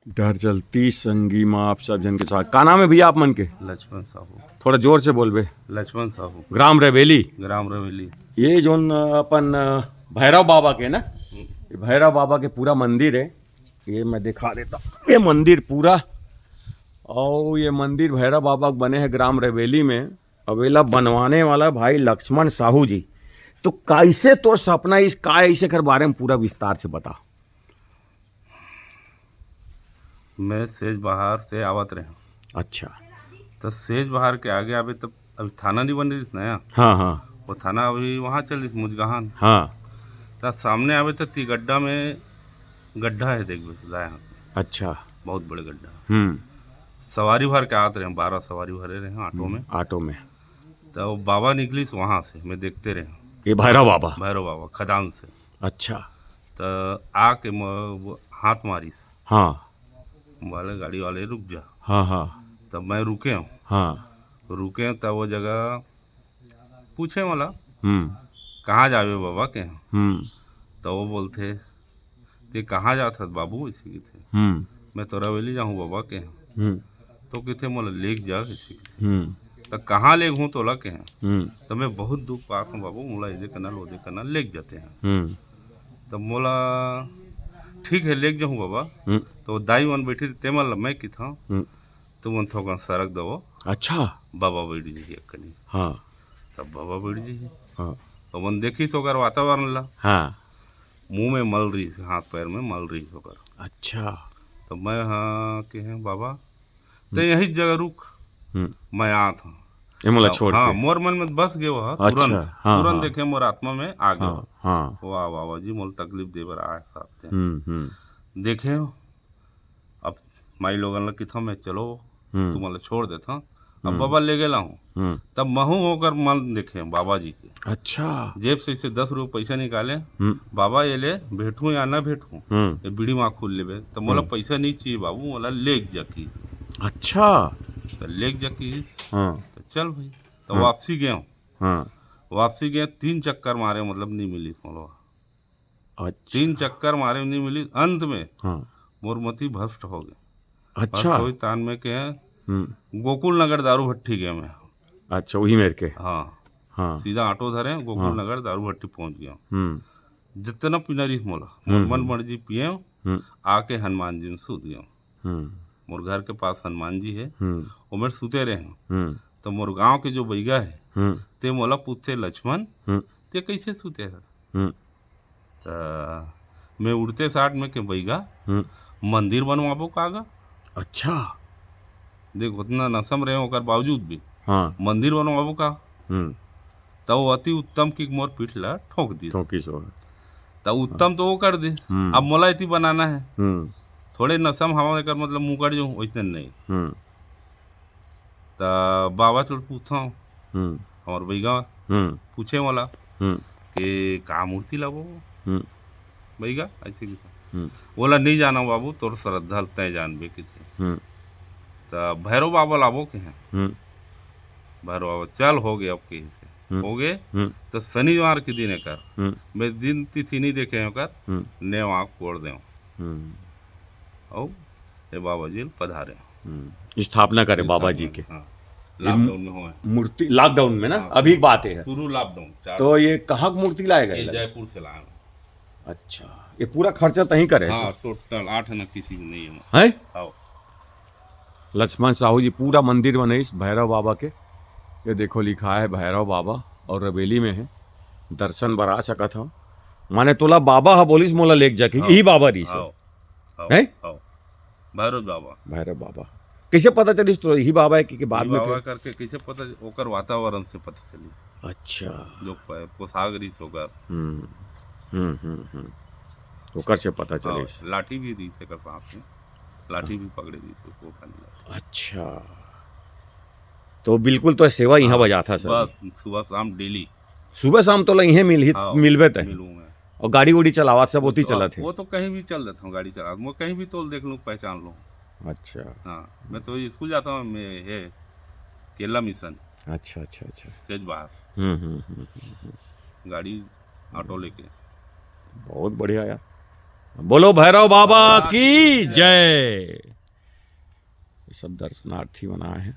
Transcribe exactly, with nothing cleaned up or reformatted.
डहर चलती संगी माँ आप सब जन के साथ। का नाम है भैया आप मन के? लक्ष्मण साहू। थोड़ा जोर से बोलबे। लक्ष्मण साहू। ग्राम रवेली। ग्राम रवेली। ये जोन, अ, अपन, अ, भैरव बाबा के ना, हम्म। ये भैरव बाबा के पूरा मंदिर है, ये मैं दिखा देता हूँ। ये मंदिर पूरा, और ये मंदिर भैरव बाबा के बने है ग्राम रवेली में। अब एला बनवाने वाला भाई लक्ष्मण साहू जी। तो कैसे तोर सपना इस काय ऐसे कर बारे में पूरा विस्तार से बता। मैं सेज बहार से आवत रहे। अच्छा। तो सेज बहार के आगे आवे तब अभी थाना नहीं बन रही नया। हाँ, हाँ। वो थाना अभी वहाँ चल रही मुजगहान। हाँ। तो सामने आवे तो ती गड्ढा में गड्ढा है, देख बे, दाएं हाथ में। अच्छा। बहुत बड़े गड्ढा। हम्म। सवारी भर के आत रहे, बारह सवारी भरे रहे ऑटो हम्म, में। ऑटो में। तो बाबा निकलिस वहाँ से, मैं देखते रहे। ये भैरव बाबा? भैरव बाबा खदान से। अच्छा। तो आके म-, वो हाथ मारिस। हाँ। बोले, "गाड़ी वाले, रुक जा।" हाँ, हाँ। तब मैं रुके हूँ। हाँ। रुके हूँ, तब वो जगह पूछे वाला, हम्म। "कहाँ जावे बाबा के यहाँ?" हम्म। तो वो बोलते, "ते कहाँ जात हस बाबू?" ऐसे कहिथे। हम्म। "मैं तो रवेली जाहूँ बाबा के यहाँ।" हम्म। तो कहिथे, "मोला लेके जा," ऐसे कहिथे। हम्म। "तो कहाँ लेगहूँ तोला के यहाँ?" हम्म। "तो मैं बहुत दुख पात हूँ बाबू, मोला एदे कना, ओदे कना लेके जाते हैं।" हम्म। तो मोला, "ठीक है, लेके जाहूँ बाबा।" हम्म। तो दाई मन बैठी, ते मन ला मैं कहिथौं, हम्म। "तुमन थोकन सरक दवो।" अच्छा। बाबा बैठ जी एक कनी। हाँ। तब बाबा बैठ जी। हाँ। तो मन देखिस ओकर वातावरण ला। हाँ। मुंह में मल रही, हाथ पैर में मल रही ओकर। अच्छा। तो मैं, हाँ, के हैं, "बाबा, ते हम्म। यही जगह रुक, हम्म। मैं आत हूँ।" ये मोला तब, छोड़ हाँ, के। मोर मन में बस गयो ह, अच्छा, तुरंत, हाँ, तुरंत हाँ। देखे मोर आत्मा में आ गयो। हाँ, हाँ। वाह, बाबा जी, मोला तकलीफ दे बर आए साथ। हम्म, हम्म। देखे हो, अब माई लोगन ला कहिथौं मैं, "चलो, हम्म। तुमन ला छोड़ देथौं।" अब हम्म। बाबा ले गेला हूँ। हम्म। तब महू ओकर मन देखे बाबा जी के। अच्छा। जेब से इसे दस रुपये पैसा निकाले, हम्म। "बाबा, ये ले, भेंटूँ या ना भेंटूँ, हम्म। ये बीड़ी माँ खुल लेबे।" तो मोला हम्म। पैसा नहीं चाहिए बाबू, मोला लेके जा की। अच्छा। तो लेके जा की। हाँ। तो चल भाई, तो हाँ। वापसी गए। हाँ। वापसी गए, तीन चक्कर मारे, मतलब नहीं मिली मोला। अच्छा। तीन चक्कर मारे, नहीं मिली। अंत में हाँ। मोर मति भ्रष्ट हो गए। अच्छा। भ्रष्ट होई तान में के हम्म। गोकुल नगर दारू भट्टी गया मैं। अच्छा, वही मेर के। हाँ। हाँ। सीधा ऑटो धरे, गोकुल हाँ। नगर दारू भट्टी पहुंच गया। हम्म। जितना पीना रही मोला, हम्म, मोर मन हम्म। मर्जी पिए, हम्म। आके हनुमान जी में सूत गया। हम्म। मोर घर के पास हनुमान जी है, हम्म। वो मेर सूते रहे। हम्म। तो मोर गांव के जो बैगा है, हम्म। ते मोला पूछते, "लक्ष्मण, हम्म। ते कैसे सूते है?" हम्म। त मैं उड़ते साट में के, "बैगा, हम्म। मंदिर बनवाबो का गा?" अच्छा। देख, उतना नशम रहे ओकर बावजूद भी, हाँ। "मंदिर बनवाबो का?" हम्म। त वो अति उत्तम की मोर पीठ ला ठोक दिस। ठोकिस हो। त उत्तम तो वो कर दिस, हम्म। अब मोला इति बनाना है। हम्म। थोड़े नशम हवा एकर मतलब मुकर जो वैसे नहीं। हम्म। त बाबा चल पूछथौं, हम्म। हमर बैगा हम्म। पूछे वाला हम्म। के का मूर्ति लाबो हम्म। बैगा, ऐसे की हम्म। बोला, "नहीं जाना बाबू, तोर श्रद्धा ल तय जानबे किथे।" हम्म। त भैरव बाबा लाबो के हैं। हम्म। भैरव बाबा, "चल, हो गए, अब कही थे।" हम्म। हो गए, हम्म। त शनिवार के दिन एकर, हम्म। मैं दिन तिथि नहीं देखे हैं ओकर, हम्म। नेव आँख कोड़ देव। हम्म। अउ ये बाबा जी ल पधारे। हम्म। स्थापना करे बाबा जी स्थापना, के। हाँ। ये लॉकडाउन में हुआ है। मूर्ति लॉकडाउन में ना, हाँ, अभी शुरू, बात है। शुरू लॉकडाउन, चार तो ये कहाँ की मूर्ति लाएगा ये ये लगा? जयपुर से लाए हैं। अच्छा, ये पूरा खर्चा तहीं करे हाँ, सब? टोटल आठ आना किसी को नहीं है। हैं? हाँ। लक्ष्मण साहू जी पूरा मंदिर बनाइस भैरव बाबा के। ये देखो लिखा है भैरव बाबा और रवेली में है, दर्शन बर आ सकत हो। माने तोला बाबा हा बोलिस मोला लेके जाके, हाँ। यही बाबा रहिस हे। हाँ। हाँ, हैं? हाँ। भैरव बाबा। भैरव बाबा। कैसे पता चलिस तो यही बाबा है कि, कि बाद यही में बाबा फिर? करके कैसे पता, ओकर वातावरण से पता चली। अच्छा। जो प-, पोशाक रहिस ओकर। हम्म, हम्म, हम्म, हम्म। ओकर से पता हाँ, चलिस। लाठी भी रहिस एकर साथ में। लाठी भी पकड़े रहिस, वो खाली लाठी। अच्छा। तो बिल्कुल तो सेवा यहाँ हाँ, बजाथा सर। बस सुबह शाम डेली। सुबह शाम तोला इहें मिलही, हाँ, मिलबे तहीं। मिलूँ मैं। और गाड़ी उड़ी चलावत सब ओती तो चलत हे? वो तो कहीं भी चल देता हूँ गाड़ी चला, मैं कहीं भी तोल देख लूँ, पहचान लूँ। अच्छा। हाँ, मैं तो स्कूल जाता हूँ, मैं, हे, केला मिशन। अच्छा, अच्छा, अच्छा। सेज बाहर। हम्म, हम्म, हम्म, हम्म, हम्म। गाड़ी, ऑटो लेके। बहुत बढ़िया यार। बोलो भैरव बाबा की जय। ये सब दर्शनार्थी मन आए हे।